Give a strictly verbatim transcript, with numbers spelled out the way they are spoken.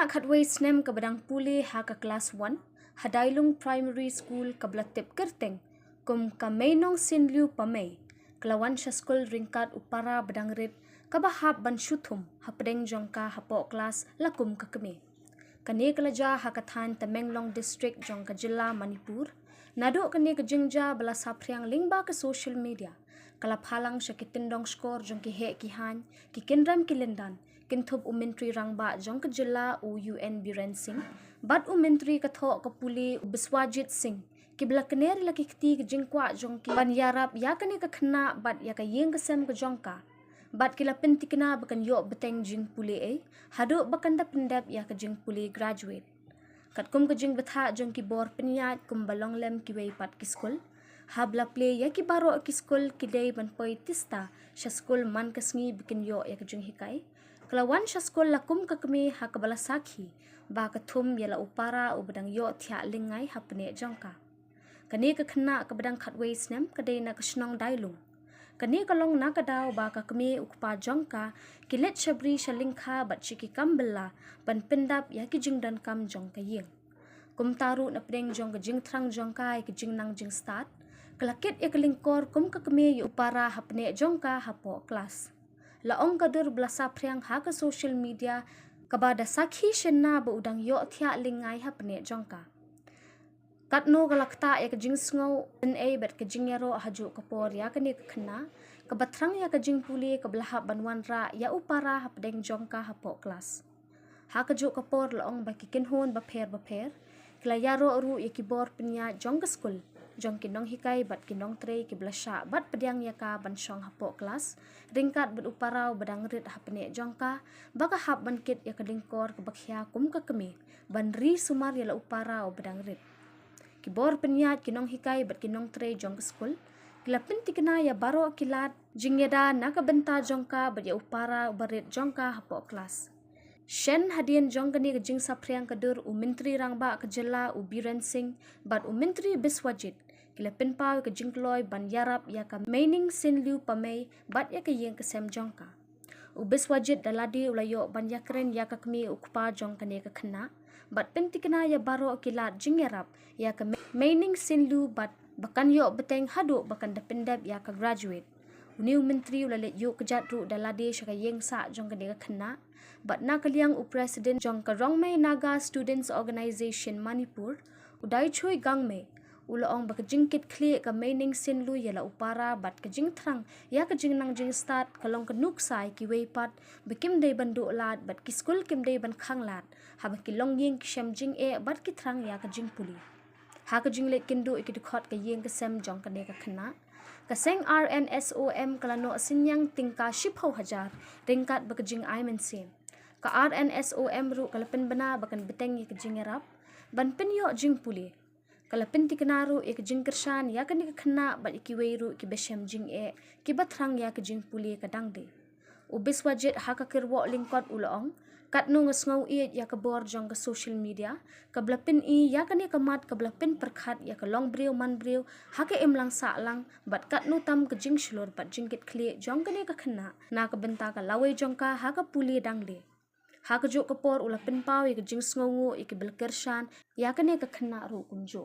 Khatwei snem kaba dang pule ha ka klas one ha Dailung Primary School kaba la tip kyrteng kum ka Meinong Sinliu Pamei ka la wan sha skul ryngkat u para ba dang rit kaba hap ban shu thum hapdeng jong ka hapoh klas la kum ka kmie. Kane ka la jia ha ka thaiñ Tamenglong District jong ka jylla Manipur. Naduh kane ka jingjia ba la saphriang lyngba ka social media ka la phalang sha ki tyndong shkor jong ki heh ki haiñ, ki kynrem ki lyndan, kynthup u Myntri Rangbah jong ka jylla u U N Biren Singh bad u Myntri ka thoh ka pule u Biswajit Singh kiba la kner ïa la ki kti ka jingkwah jong ki ban ïarap ïa kane ka khynnah bad ïa ka ïing ka sem ka jong ka. Bad ki la pyntikna ba kan ïoh bteng jingpule ei haduh ba kan da pyndep ïa ka jingpule graduate. Katkum ka jingbthah jong ki bor pynïaid kumba long lem kiwei pat ki skul, haba la plie ïa ki baroh ki skul ki dei ban poi tista sha skul man ka sngi ba kin ïoh ïa ka jinghikai. Ka la wan sha skul la kum ka kmie ha kaba la sakhi ba ka thum ïa la u para uba dang ïoh thiah lyngngai ha pneh jong ka. Kane ka khynnah kaba dang khatwei snem ka dei na ka shnong Dailung. Kane ka long na ka daw ba ka kmie u kpa jong ka ki leit sha bri sha lyngkha bad sha ki kam bylla ban pyndap ïa ki jingdonkam jong ka ïing. Kumta ruh na pdeng jong ka jingthrang jong ka ïa ka jingnang jingstad, ka la kit ïa ka lyngkor kum ka kmie ïa u para hapdeng jong ka hapoh klas. La ong ka dur ba la saphriang ha ka social media kaba da sakhi shynna ba u dang ïoh thiah lyngngai hapdeng jong ka. Katno ka la ktah ïa ka jingsngew, jingïeit bad ka jingïaroh hajuh ka por ïa kane ka khynnah kaba thrang ïa ka jingpule kaba la hap ban wanrah ïa u para hapdeng jong ka hapoh klas. Ha kajuh ka por la ong ba ki kynhun bapher bapher ki la ïaroh ruh ïa ki bor pynïaid jong ka skul jong ki nonghikai bad ki nongtrei kiba la shah bad pdiang ïa ka ban shong hapoh klas ryngkat bad u para uba dang rit hapdeng jong ka ba ka hap ban kit ïa ka lyngkor kaba khia kum ka kmie ban ri sumar ïa la u para uba dang rit. Ki bor pynïaid, ki nonghikai bad ki nongtrei jong ka skul ki la pyntikna ïa baroh ki lad jingïada na ka bynta jong ka bad ïa u para uba rit jong ka hapoh klas. Shen hadien jong kane ka jingsaphriang ka dur u Myntri Rangbah ka jylla u Biren Singh bad u Myntri Biswajit ki la pynpaw ïa ka jingkloi ban ïarap ïa ka Meining Sinliu Pamei bad ïa ka ïing ka sem jong ka. U Biswajit da lade u la ïoh ban ïakren ïa ka kmie u kpa jong kane ka khynnah bad pyntikna ïa baroh ki lad jingïarap ïa ka Meining Sinliu bad ba kan ïoh bteng haduh ba kan da pyndep ïa ka graduate. Une u Myntri u la leit ïuh kjat ruh da lade sha ka ïing sah jong kane ka khynnah bad na ka liang u President jong ka Rongmei Naga Students Organisation Manipur, u Daichui Gangmei, u la ong ba ka jingkitkhlieh ka Meining Sinliu ïa la u para bad ka jingthrang ïa ka jingnang jingstad ka long ka nuksa ïa kiwei pat ba kim dei ban duh lad bad ki skul kim dei ban khang lad haba ki longïing ki shem jingeh bad ki thrang ïa ka jingpule. Ha ka jingleit kynduh ïa ki dkhot ka ïing ka sem jong kane ka khynnah, ka seng R N S O M ka la noh synñiang tyngka shiphew hajar ryngkat bad ka jingai mynsiem. Ka R N S O M ruh ka la pynbna ba kan bteng ïa ka jingïarap ban pynïoh jingpule. Ka la pyntikna ruh ïa ka jingkyrshan ïa kane ka khynnah bad ïa kiwei ruh kiba shem jingeh kiba thrang ïa ka jingpule ka dang dei. U Biswajit ha ka kyrwoh lyngkot u la ong, katno nga sngew ïeit ïa ka bor jong ka social media kaba la pyni ïa kane ka mat kaba la pynpyrkhat ïa ka longbriew manbriew ha ka imlang sahlang bad katno tam ka jingshlur bad jingkitkhlieh jong kane ka khynnah na ka bynta ka lawei jong ka ha ka pule dang dei. Ha kajuh ka por u la pynpaw ïa ka jingsngewnguh ïa kiba la kyrshan ïa kane ka khynnah ruh kumjuh.